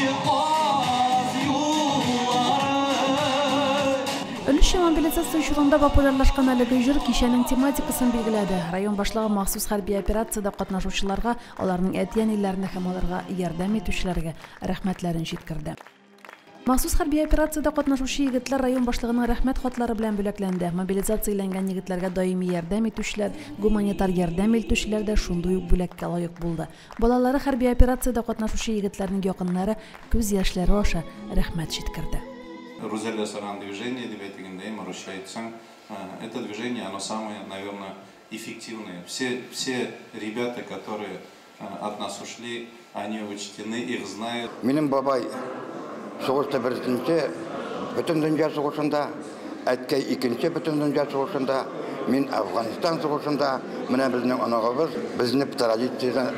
Киек Каз юллары. Өлешчә мобилизация чорында популярлашкан әлеге җыр кичәнең тематикасын билгеләде. Район башлыгы махсус хәрби операциядә катнашучыларга, аларның әти-әниләренә һәм аларга ярдәм итүчеләргә рәхмәтләрен җиткерде. Махсус хәрби операциядә катнашучы егетләр район башлыгының рәхмәт хатлары белән бүләкләнде. Мобилизацияләнгән егетләргә даими ярдәм итүчеләр, гуманитар ярдәм илтүчеләр дә шундый ук бүләккә лаек булды. Балалары хәрби операциядә катнашучы егетләрнең якыннары күз яшьләре аша рәхмәт җиткерде. Рузель ясаган движение дип әйтик инде, русча әйтсәң, это движение, оно самое, наверное, эффективное. Все ребята, которые от нас ушли, они учтены, их знают. Минем бабай сугышта беренче Бөтендөнья сугышында, әткәй икенче Бөтендөнья сугышында, мин Әфганстан сугышында, менә безнең оныгыбыз безне традициядән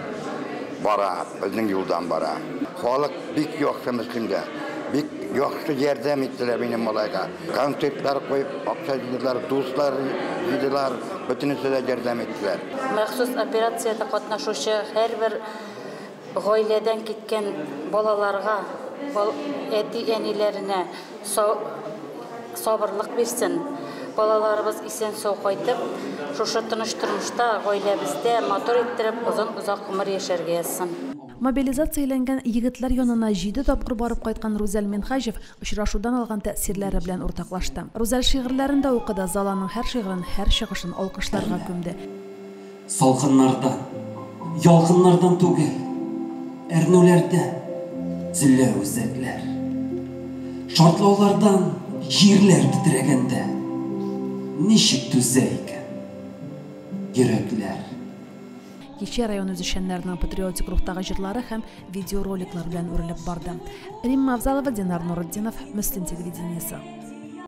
бара, безнең юлдан бара. Халык бик яхшы Мөслимдә, бик яхшы ярдәм иттеләр минем малайга. Концертлар куеп, акча җыйдылар, дуслар җыйдылар, бөтенесе дә ярдәм иттеләр. Махсус операциядә катнашучы һәрбер гаиләдән киткән балаларга, әти-әниләренә сабырлык бирсен. Балаларыбыз исән-сау кайтып, шушы тыныч тормышта, гаиләбездә матур иттереп, озын-озак гомер яшәргә язсын. Мобилизацияләнгән егетләр янына 7 тапкыр барып кайткан Рузәл Минһаҗев очрашудан алган тәэсирләре белән уртаклашты. Рузәл шигырьләрен дә укыды, зал аның һәр шигырен, һәр чыгышын алкышларга күмде. Салкыннардан, ялкыннардан түгел, әрнүләрдән өзелә үзәкләр. Шартлаулардан җирләр тетрәгәндә ничек түзә икән йөрәкләр? Кичә район үзешчәннәренең патриотик рухтагы җырлары һәм видеороликлар белән үрелеп барды. Римма Авзалова, Динар Нурутдинов, Мөслим телевидениесе.